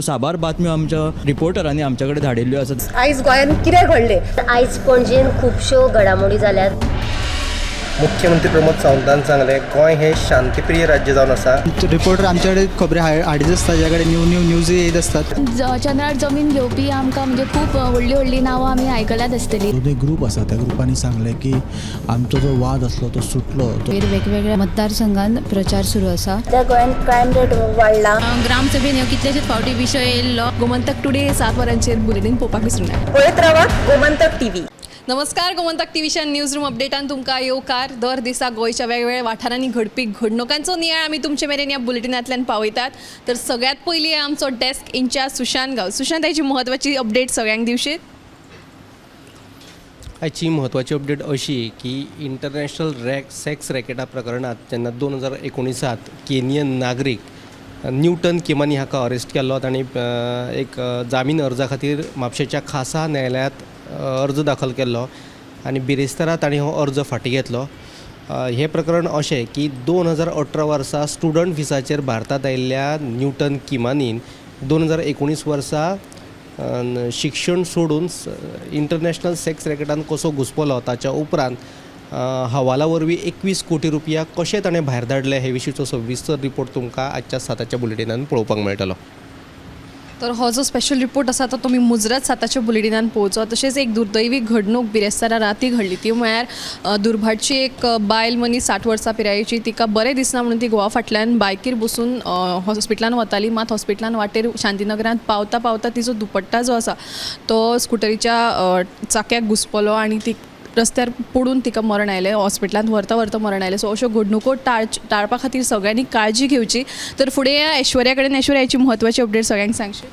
साबार बातम्यो आमच्या रिपोर्टरांनी आमच्या कडेन धाडिल्ल्यो आसात. आयज गोंयांत कितें घडलें? आयज पणजेन खुबश्यो घडामोडी जाल्यात. मुख्यमंत्री प्रमोद सावंतान सांगलें, गोंय हें शांतीप्रिय राज्य जावन आसा. रिपोर्टर आमच्याकडे खबरी हाडीत आसता, ज्या कडेन न्यू न्यू न्यूज येत आसतात. चंद्रार जमीन घेवपी आमकां म्हणजे खूब व्हडलीं व्हडलीं नांवां आमी आयकल्यात आसतलीं. दोनूय ग्रूप आसा, त्या ग्रुपांनी सांगलें की आमचो जो वाद आसलो तो सुटलो. वेगवेगळ्या मतदारसंघात प्रचार सुरू आसा. सध्या गोंयांत क्रायम रेट वाडला. ग्रामसभेन ह्यो कितलेशेच फावटी विशय येयल्लो. गोमंतक टुडे 7 वरांचेर बुलेटीन पळोवपाक विसरूं नाका. पळयत रावा गोमंतक टीव्ही. नमस्कार, गोमंतक टीव्हीच्या न्यूज रूम अपडेटान तुमकां येवकार. दर दिसा गोंयच्या वेगवेगळ्या वाठारांनी घडपी घडणुकांचो नियाळ आमी तुमचे मेरेन ह्या बुलेटिनांतल्यान पावयतात. तर सगळ्यात पयलीं आमचो डेस्क इन्चार्ज सुशांत गांव. सुशांत, हाची म्हत्वाची अपडेट सगळ्यांक दिवशीत? आयची म्हत्वाची अपडेट अशी की इंटरनॅशनल सेक्स रॅकेटा प्रकरणांत जेन्ना 2019 केनियन नागरीक न्यूटन किमानी हाका अरेस्ट केल्लो, तांणी एक जामीन अर्जा खातीर म्हापशेच्या खासा न्यायालयांत अर्ज दाखल केल्लो आनी बिरेस्तारा तांणी हो अर्ज फाटीं घेतलो. हें प्रकरण अशें की 2018 वर्सा स्टुडंट विसाचेर भारतांत आयिल्ल्या न्यूटन किमानीन 2019 वर्सा शिक्षण सोडून इंटरनॅशनल सेक्स रॅकेटान कसो घुसपलो, ताच्या उपरांत हवाला वरवीं 21 कोटी रुपया कशें ताणें भायर धाडले हे विशींचो सविस्तर रिपोर्ट तुमकां आजच्या 7च्या बुलेटिनान पळोवपाक मेळटलो. तर हो जो स्पेशल रिपोर्ट आसा तो तुमी मुजरत 7च्या बुलेटिनान पळोवचो. तशेंच एक दुर्दैवी घडणूक बिरेस्तारा राती घडली, ती म्हळ्यार दुर्भाटची एक बायल मनीस 60 वर्सां पिरायेची, तिका बरें दिसना म्हणून ती घोवा फाटल्यान बायकीर बसून हॉस्पिटलान वताली. मात हॉस्पिटलान वाटेर शांतीनगरांत पावता पावता तिचो दुपट्टा जो आसा तो स्कुटरीच्या चाक्याक घुसपलो आनी ती रस्त्यार पडून तिका मरण आयलें. हॉस्पिटलांत व्हरता व्हरता मरण आयलें. सो अश्यो घडणुको टाळपा खातीर सगळ्यांनी काळजी घेवची. तर फुडें या ऐश्वर्या कडेन. ऐश्वर्या, हाची म्हत्वाची अपडेट सगळ्यांक सांगशी?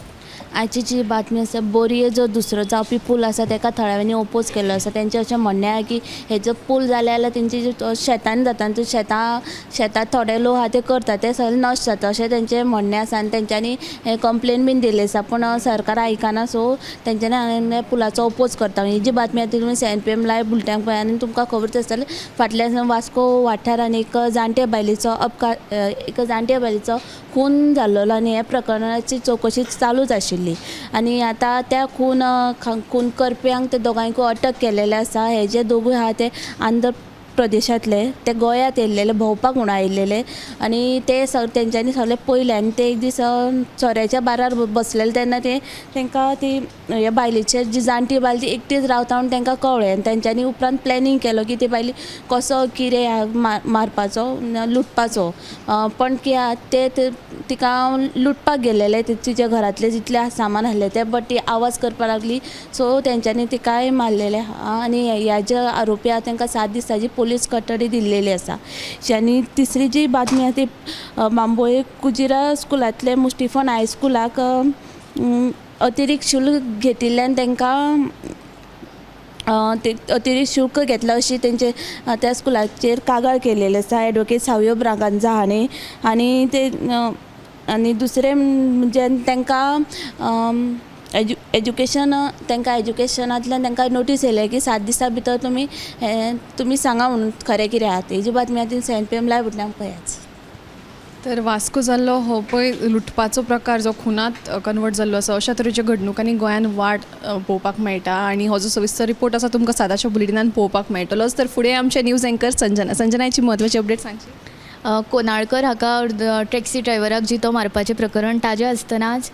आयची जी बातमी आसा, बोरये जो दुसरो जावपी पूल आसा तेका थळाव्यांनी ओपोज केल्लो आसा. तेंचें अशें म्हणणें आहा की हेजो पूल जाले जाल्यार तेंची शेतान जाता आनी शेतां थोडे लोक आहा ते करता ते सगळे नश्ट जाता अशें तेंचें म्हणणें आसा. आनी तेंच्यांनी हें कंप्लेन बीन दिल्ली आसा, पूण सरकार आयकना, सो तेंच्यांनी पुलाचो ओपोज करता. ही जी बातमी आसा ती तुमी 7 PM live बुलट्यांक पळय आनी तुमकां खबरच आसतलें फाटल्यान वास्को वाठारान एक जाणटे बायलेचो अपघात, एक जाणटे बायलेचो खून जाल्लो आनी ह्या प्रकरणाची चवकशी चालूच आशिल्ली. आनी आतां त्या खून करप्यांक ते दोगांयकूय अटक केलेले आसा. हे जे दोगूय आहा ते आंध्र प्रदेशांतले, ते गोंयांत येयल्लेले भोंवपाक म्हणून आयिल्लेले आनी ते तेंच्यांनी सगळे पयले आनी ते एक दीस सोऱ्याच्या बारार बसलेले तेन्ना ते तांकां ती ह्या बायलेचे जी जाणटी बायल ती एकटीच रावता म्हणून तांकां कळ्ळें आनी तेंच्यांनी उपरांत प्लॅनिंग केलो की ती बायली कसो कितें मारपाचो, लुटपाचो. पण ते तिका लुटपाक गेलेले, तिच्या घरांतले जितले सामान आसलें तें, बट ती आवाज करपाक लागली, सो तेंच्यांनी तिकाय मारलेलें आनी ह्या जे आरोपी आहा तांकां 7 दिसांची पोलीस कस्टडी दिल्लेली आसा. आनी तिसरी जी बातमी आहा ती बांबोळे कुजिरा स्कुलांतले मुस्टिफोन हायस्कुलाक अतिरिक्त शुल्क घेतिल्ल्यान तांकां अतिरिक्त शुल्क घेतला अशी तेंचे त्या स्कुलाचेर कागाळ केलेली आसा एडवोकेट सावयो ब्रागांजा हांणी. आनी ते आनी दुसरें म्हणजे तांकां एज्युकेशन, तांकां एज्युकेशनांतल्यान तांकां नोटीस येयले की 7 दिसां भितर तुमी तुमी सांगा म्हणून खरें कितें आहा. तेजी बातमी आहा ती 7 PM live बुलट्यांक पळयात. तर वास्को जाल्लो हो पळय लुटपाचो प्रकार जो खुनात कन्वर्ट जाल्लो आसा, अशा तरेच्या घडणुकांनी गोंयांत वाड पळोवपाक मेळटा आनी हो जो सविस्तर रिपोर्ट आसा तुमकां 7च्या बुलेटिनान पळोवपाक मेळटलोच. तर फुडें आमचे न्यूज एंकर संजना. संजना, हाची म्हत्वाची अपडेट सांगची? कोनाळकर हाका टॅक्सी ड्रायव्हराक जितो मारपाचें प्रकरण ताजें आसतनाच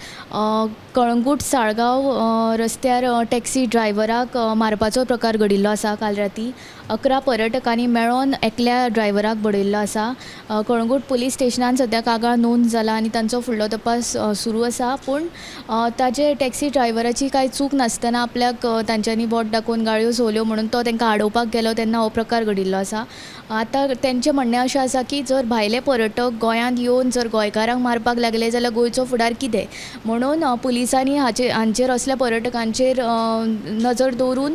कळंगूट साळगांव रस्त्यार टॅक्सी ड्रायव्हराक मारपाचो प्रकार घडिल्लो आसा. काल राती 11 पर्यटकांनी मेळोन एकल्या ड्रायव्हराक बडयल्लो आसा. कळंगूट पुलीस स्टेशनान सद्या कागाळ नोंद जाला आनी तांचो फुडलो तपास सुरू आसा. पूण ताजे टॅक्सी ड्रायव्हराची कांय चूक नासतना आपल्याक तांच्यांनी बोट दाखोवन गाळयो सोल्यो म्हणून तो तांकां आडोवपाक गेलो तेन्ना हो प्रकार घडिल्लो आसा. आतां तेंचें म्हणणें अशें आसा की जर भायले पर्यटक गोंयांत येवन जर गोंयकारांक मारपाक लागले जाल्यार गोंयचो फुडार कितें, म्हणून पुलिसांनी हांचेर असल्या पर्यटकांचेर नजर दवरून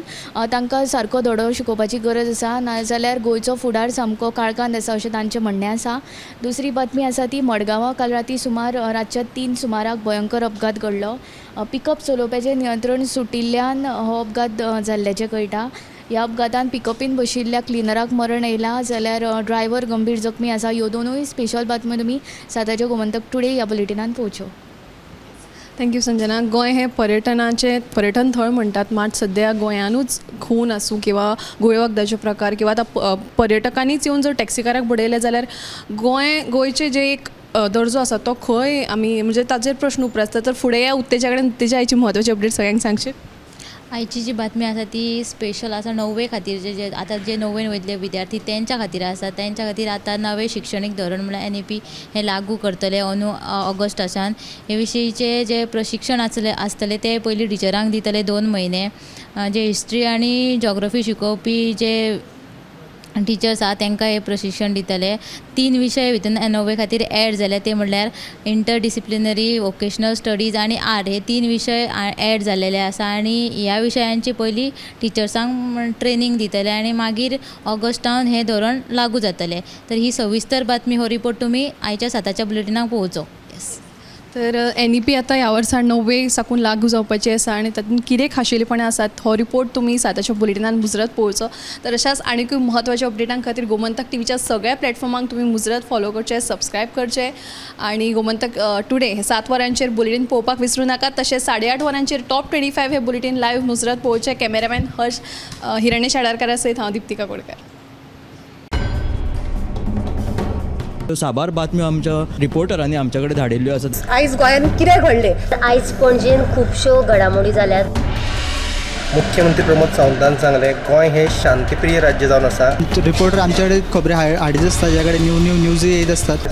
तांकां सारको धडो शिकोवपाची गरज आसा, नाजाल्यार गोंयचो फुडार सामको काळखांत आसा अशें तांचें म्हणणें आसा. दुसरी बातमी आसा ती मडगांवां काल राती सुमार रातच्या 3 सुमाराक भयंकर अपघात घडलो. पिकअप चलोवप्याचें नियंत्रण सुटिल्ल्यान हो अपघात जाल्ल्याचें कळटा. ह्या अपघातान पिकअपीन बशिल्ल्या क्लिनराक मरण येयलां जाल्यार ड्रायव्हर गंभीर जखमी आसा. ह्यो दोनूय स्पेशल बातम्यो तुमी 7च्या गोमंतक टुडे ह्या बुलेटिनान पळोवच्यो. Thank you Sanjana. Goa हें पर्यटनाचें पर्यटन थळ म्हणटात, मात सद्या गोंयानूच खून आसूं किंवा गोंय वखदाचे प्रकार किंवा आतां पर्यटकांनीच येवन जर टॅक्सीकाराक बडयले जाल्यार गोंय गोंयचें जे एक दर्जो आसा तो खंय आमी म्हणजे ताचेर प्रश्न उप्रासता. तर फुडें या उत्तेजा कडेन. उत्तेजा, आयची म्हत्वाची अपडेट सगळ्यांक सांगशीत? आयची जी बातमी आसा ती स्पेशल आसा णव्वे खातीर, जे जे आतां जे णव्वेन वयतले विद्यार्थी तेंच्या खातीर आसा. तेंच्या खातीर आतां नवें शिक्षणीक धोरण म्हळ्यार एनईपी हें लागू करतले अंदू ऑगस्टाच्यान. हे विशींचें जें प्रशिक्षण आसलें आसतलें तें पयलीं टिचरांक दितले 2 म्हयने. जे हिस्ट्री आनी जॉग्रफी शिकोवपी जे टिचर्स आहा तांकां हें प्रशिक्षण दितले. 3 विशय भितून णव्वे खातीर एड जाले ते म्हणल्यार इंटरडिसिप्लिनरी, वोकेशनल स्टडीज आनी आर्ट, हे 3 विशय एड जाल्लेले आसा. आनी ह्या विशयांची पयलीं टिचर्सांक ट्रेनींग दितले आनी मागीर ऑगस्टान हें धोरण लागू जातलें. तर ही सविस्तर बातमी, हो रिपोर्ट तुमी आयच्या 7च्या बुलेटिनाक पळोवचो. येस. तर एनईपी आतां ह्या वर्सा णव्वे साकून लागू जावपाची आसा आनी तातूंत कितें खाशेलेपणां आसात हो रिपोर्ट तुमी 7च्या बुलेटिनान मुजरत पळोवचो. तर अशाच आनीकूय म्हत्वाच्या अपडेटां खातीर गोमंतक टीव्हीच्या सगळ्या प्लॅटफॉर्मांक तुमी मुजरत फॉलो करचे, सबस्क्रायब करचे आनी गोमंतक टुडे हे 7 वरांचेर बुलेटीन पळोवपाक विसरूं नाकात. तशेंच 8:30 वरांचेर टॉप 25 हे बुलेटीन लायव्ह मुजरत पळोवचें. कॅमेरामॅन हर्ष हिरण्य शाडारकारा सयत हांव दीप्तिका कोडकर. साबार बातम्यो आमच्या रिपोर्टरांनी आमच्या कडेन धाडिल्ल्यो आसात. आयज गोंयांत कितें घडलें? आयज पणजेन खुबश्यो घडामोडी जाल्यात. मुख्यमंत्री प्रमोद सावंतान सांगलें, गोंय हें शांतीप्रिय राज्य जावन आसा. रिपोर्टर आमच्या कडेन खबरी हाडीत आसता, ज्या कडेन न्यू न्यू न्यूज येयत आसतात.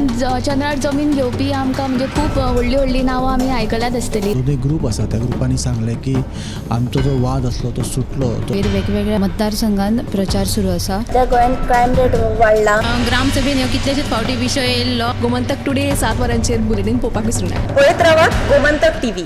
चंद्रार जमीन घेवपी आमकां म्हणजे खूब व्हडलीं व्हडलीं नांवां आमी आयकल्यात आसतलीं. दोनूय ग्रूप आसा त्या ग्रुपांनी सांगलें की आमचो जो वाद आसलो तो सुटलो. वेगवेगळ्या मतदारसंघात प्रचार सुरू आसा. सध्या गोंयांत क्रायम रेट वाडला. ग्रामसभेन ह्यो कितलेशेच फावटी विशय येयल्लो. गोमंतक टुडे 7 वरांचेर बुलेटीन पळोवपाक विसरूं नाकात. पळयत रावात गोमंतक टीव्ही.